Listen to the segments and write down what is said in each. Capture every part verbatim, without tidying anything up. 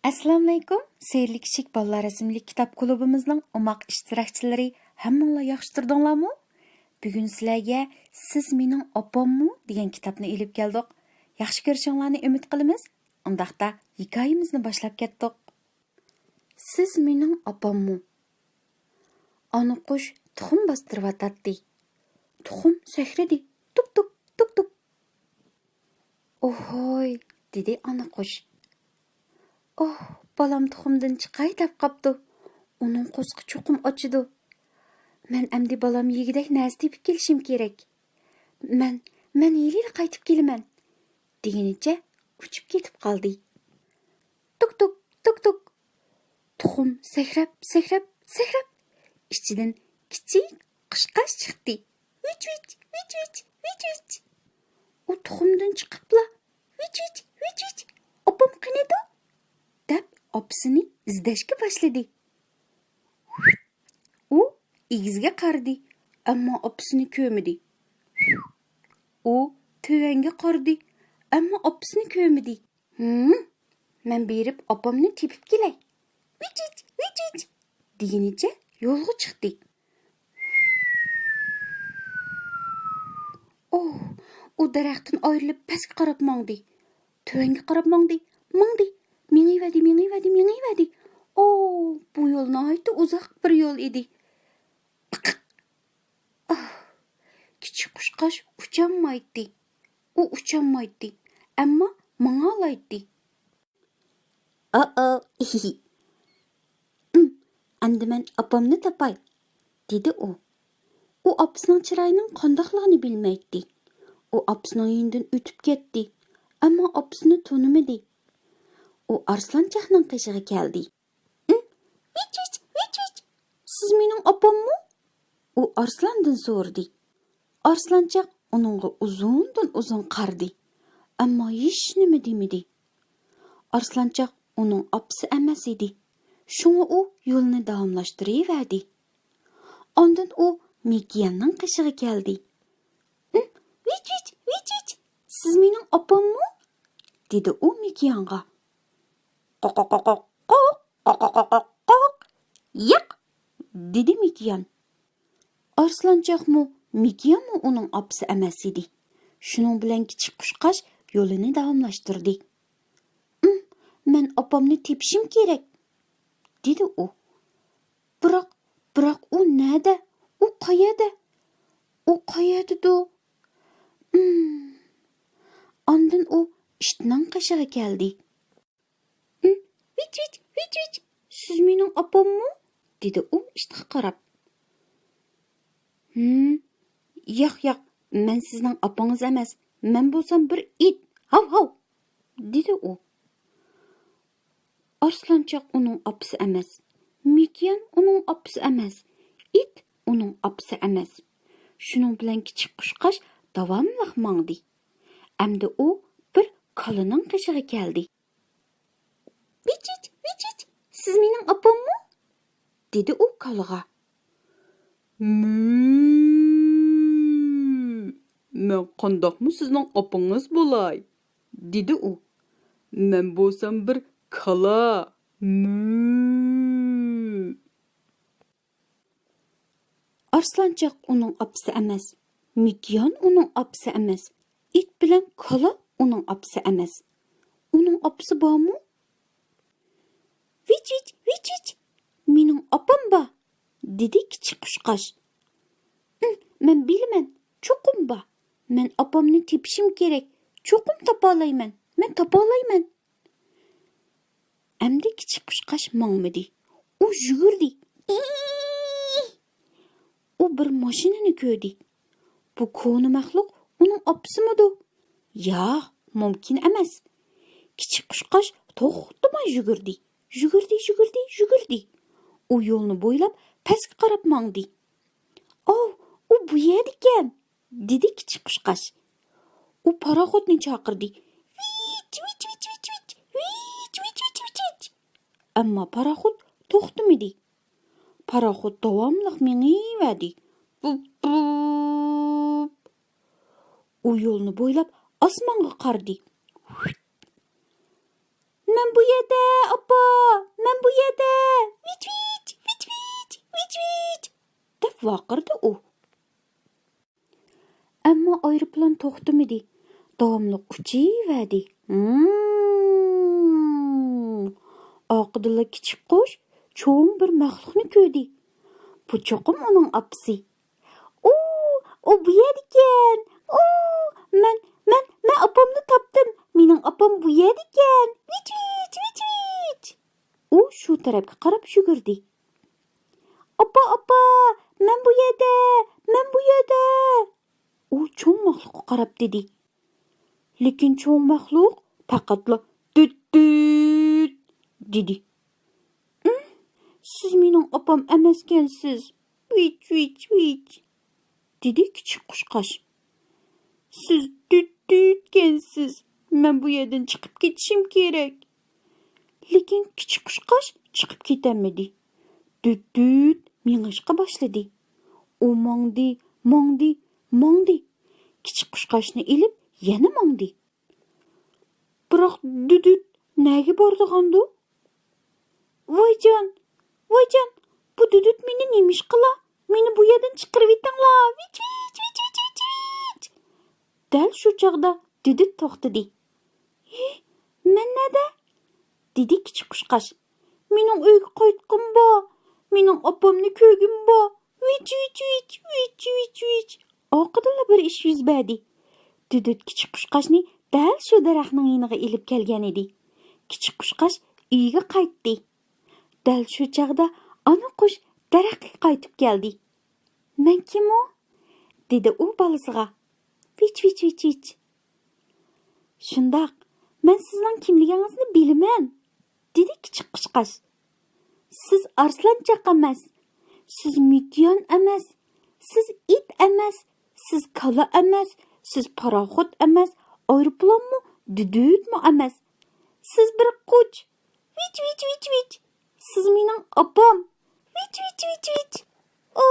ئەسسالامۇئەلەيكۇم، سېھىرلىك ئىشىك بالىلار رەسىملىك كىتاب كۇلۇبىمىزنىڭ ئوماق ئىشتىراكچىلىرى، ھەممىڭلار ياخشى تۇردۇڭلارمۇ؟ بۈگۈن سىلەرگە سىز مېنىڭ ئاپاممۇ دېگەن كىتابنى ئېلىپ كەلدۇق. ياخشى كۆرۈشۈڭلارنى ئۈمىد قىلىمىز. ئۇنداقتا ھېكايىمىزنى باشلاپ كەتتۇق. سىز مېنىڭ ئاپاممۇ؟ ئانا قۇش تۇخۇم باستۇرۇۋاتاتتى. تۇخۇم سەكرىدى. تۇك تۇك، تۇك تۇك. ئوھوي، دېدى ئانا قۇش. ئوھ، بالام تۇخۇمدىن چىقاي دەپ قاپتۇ. ئۇنىڭ قورسىقى چوقۇم ئاچىدۇ. مەن ئەمدى بالام يېگۈدەك نەرسە تېپىپ كېلىشىم كېرەك. مەن، مەن ھېلىلا قايتىپ كېلىمەن، دېگىنىچە ئۇچۇپ كېتىپ قالدى. تۇك تۇك، تۇك تۇك. تۇخۇم سەكرەپ، سەكرەپ، سەكرەپ، ئىچىدىن كىچىك قۇشقاچ چىقتى. ۋىچ ۋىچ، ۋىچ ۋىچ، ۋىچ ۋىچ. ئۇ تۇخۇمدىن چىقىپلا، ۋىچ ۋىچ، ۋىچ ۋىچ، ئاپام قېنىدۇ؟ دەپ ئاپىسىنى ئىزدەشكە باشلىدى. ئۇ ئېگىزگە قارىدى، ئەمما ئاپىسىنى كۆرمىدى. ئۇ تۆۋەنگە قارىدى، ئەمما ئاپىسىنى كۆرمىدى. ھىم، مەن بېرىپ ئاپامنى تېپىپ كېلەي. ۋىچ ۋىچ، ۋىچ ۋىچ، دېگىنىچە يولغا چىقتى. ئوھ، ئۇ دەرەختىن ئايرىلىپ پەسكە قاراپ ماڭدى. تۆۋەنگە قاراپ ماڭدى، ماڭدى. مېڭىۋەردى، مېڭىۋەردى، مېڭىۋەردى. ئوھ، بۇ يول ناھايىتى ئۇزاق بىر يول ئىدى. پىقىق. ئاھ، كىچىك قۇشقاچ ئۇچالمايتتى. ئۇ ئۇچالمايتتى، ئەمما ماڭالايتتى. ئوئو، ئىم، ئەمدى مەن ئاپامنى تاپاي، دېدى ئۇ. ئۇ ئاپىسىنىڭ چىرايىنىڭ قانداقلىقىنى بىلمەيتتى. ئۇ ئاپىسىنىڭ يېنىدىن ئۆتۈپ كەتتى، ئەمما ئاپىسىنى تونۇمىدى. ئۇ ئارسلانچاقنىڭ قېشىغا كەلدى. ئىم، ۋىچ ۋىچ، ۋىچ ۋىچ، سىز مېنىڭ ئاپاممۇ؟ ئۇ ئارسلاندىن سورىدى. ئارسلانچاق ئۇنىڭغا ئۇزۇندىن ئۇزۇن قارىدى، ئەمما ھېچنېمە دېمىدى. ئارسلانچاق ئۇنىڭ ئاپىسى ئەمەس ئىدى، شۇڭا ئۇ يولىنى داۋاملاشتۇرۇۋەردى. ئاندىن ئۇ مېكىياننىڭ قېشىغا كەلدى. ئىم، ۋىچ ۋىچ، ۋىچ ۋىچ، سىز مېنىڭ ئاپاممۇ؟ دېدى ئۇ مېكىيانغا. قوق، قوق، قوق، قوق، قوق، قوق، قوق، قوق. ياق، دېدى مېكىيان. ئارسلانچاقمۇ، مېكىيانمۇ ئۇنىڭ ئاپىسى ئەمەس ئىدى. شۇنىڭ بىلەن كىچىك قۇشقاچ يولىنى داۋاملاشتۇردى. ئىم، مەن ئاپامنى تېپىشىم كېرەك، دېدى ئۇ. بىراق، بىراق ئۇ نەدە؟ ئۇ قەيەردە؟ ئۇ قەيەردىدۇ؟ ئىم. ئاندىن ئۇ ئىتنىڭ قېشىغا كەلدى. ئىم، ۋىچ ۋىچ، ۋىچ ۋىچ، سىز مېنىڭ ئاپاممۇ؟ دېدى ئۇ ئىتقا قاراپ. ھىم، ياق، ياق، مەن سىزنىڭ ئاپىڭىز ئەمەس، مەن بولسام بىر ئىت، ھاۋ ھاۋ، دېدى ئۇ. ئارسلانچاق ئۇنىڭ ئاپىسى ئەمەس، مېكىيان ئۇنىڭ ئاپىسى ئەمەس، ئىت ئۇنىڭ ئاپىسى ئەمەس. شۇنىڭ بىلەن كىچىك قۇشقاچ داۋاملىق ماڭدى. ئەمدى ئۇ بىر كالىنىڭ قېشىغا كەلدى. ۋىچ ۋىچ، ۋىچ ۋىچ، سىز مېنىڭ ئاپاممۇ؟ دېدى ئۇ كالىغا. مۈ، مەن قانداقمۇ سىزنىڭ ئاپىڭىز بولاي؟ دېدى ئۇ. مەن بولسام بىر كالا. مۈ. ئارسلانچاق ئۇنىڭ ئاپىسى ئەمەس، مېكىيان ئۇنىڭ ئاپىسى ئەمەس، ئىت بىلەن كالا ئۇنىڭ ئاپىسى ئەمەس. ئۇنىڭ ئاپىسى بارمۇ؟ ۋىچ ۋىچ، ۋىچ ۋىچ، مېنىڭ ئاپام بار، دېدى كىچىك قۇشقاچ. ئىم، مەن بىلىمەن، چوقۇم بار. مەن ئاپامنى تېپىشىم كېرەك، چوقۇم تاپالايمەن، مەن تاپالايمەن. ئەمدى كىچىك قۇشقاچ ماڭمىدى. ئۇ يۈگۈردى. ئىي! ئۇ بىر ماشىنىنى كۆردى. بۇ كونا مەخلۇق ئۇنىڭ ئاپىسىمىدۇ؟ ياق، مۇمكىن ئەمەس. كىچىك قۇشقاچ توختىماي يۈگۈردى. يۈگۈردى، يۈگۈردى، يۈگۈردى. ئۇ يولنى بويلاپ پەسكە قاراپ ماڭدى. ئاۋ، ئۇ بۇ يەردىكەن! دېدى كىچىك قۇشقاچ. ئۇ پاراخوتنى چاقىردى. ۋىچ، ۋىچ، ۋىچ، ۋىچ، ۋىچ، ۋىچ، ۋىچ، ۋىچ، ۋىچ. ئەمما پاراخوت توختىمىدى. پاراخوت داۋاملىق مېڭىۋەردى. بۇپ، بۇپ. ئۇ يولنى بويلاپ ئاسمانغا قارىدى. مەن بۇ يەردە، ئاپا، ۋارقىرىدى ئۇ. ئەمما ئايروپىلان توختىمىدى. داۋاملىق ئۇچۇۋەردى. ھىم. ئارقىدىنلا كىچىك قۇش چوڭ بىر مەخلۇقنى كۆردى. بۇ چوقۇم ئۇنىڭ ئاپىسى. ئۇ، ئۇ بۇ يەردىكەن. ئۇ، مەن، مەن، مەن ئاپامنى تاپتىم. مېنىڭ ئاپام بۇ يەردىكەن. ۋىچ، ۋىچ، ۋىچ، ۋىچ. ئۇ شۇ تەرەپكە قاراپ يۈگۈردى. ئاپا، ئاپا، مەن بۇ يەردە، مەن بۇ يەردە. ئۇ چوڭ مەخلۇققا قاراپ دېدى. لېكىن چوڭ مەخلۇق پەقەتلا دۈت دۈت دېدى. ئىم، سىز مېنىڭ ئاپام ئەمەسكەنسىز. ۋىچ، ۋىچ، ۋىچ، دېدى كىچىك قۇشقاچ. سىز دۈت دۈتكەنسىز. مەن بۇ يەردىن چىقىپ كېتىشىم كېرەك. لېكىن كىچىك قۇشقاچ چىقىپ كېتەلمىدى. دۈت دۈت مېڭىشقا باشلىدى. ئۇ ماڭدى، ماڭدى، ماڭدى. كىچىك قۇشقاچنى ئېلىپ يەنە ماڭدى. بىراق دۈدۈت نەگە بارىدىغاندۇ؟ ۋايجان، ۋايجان، بۇ دۈدۈت مېنى نېمىشقىلا؟ مېنى بۇ يەردىن چىقىرىۋېتىڭلار! ۋىچ، ۋىچ، ۋىچ، ۋىچ، ۋىچ، ۋىچ! دەل شۇ چاغدا دۈدۈت توختىدى. ھى، مەن نەدە؟ دېدى كىچىك قۇشقاچ. مېنىڭ ئۆيگە قايتقۇم بار، مېنىڭ ئاپامنى كۆرگۈم بار. ۋىچ، ۋىچ، ۋىچ، ۋىچ، ۋىچ، ۋىچ. ئارقىدىنلا بىر ئىش يۈز بەردى. دۈدۈت كىچىك قۇشقاچنى دەل شۇ دەرەخنىڭ يېنىغا ئېلىپ كەلگەن ئىدى. كىچىك قۇشقاچ ئۆيىگە قايتتى. دەل شۇ چاغدا ئانا قۇش دەرەخكە قايتىپ كەلدى. مەن كىم ئۇ؟ دېدى ئۇ بالىسىغا. ۋىچ، ۋىچ، ۋىچ، ۋىچ. شۇنداق، مەن سىزنىڭ كىملىكىڭىزنى بىلىمەن، دېدى كىچىك قۇشقاچ. سىز ئارسلانچاق ئەمەس، سىز مېتيان ئەمەس، سىز ئىت ئەمەس، سىز كالا ئەمەس، سىز پاراخوت ئەمەس، ئايروپىلانمۇ، دۈدۈتمۇ ئەمەس. سىز بىر قۇچ. ۋىچ، ۋىچ، ۋىچ، ۋىچ. سىز مېنىڭ ئاپام. ۋىچ، ۋىچ، ۋىچ، ۋىچ. ئو،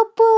ئاپا،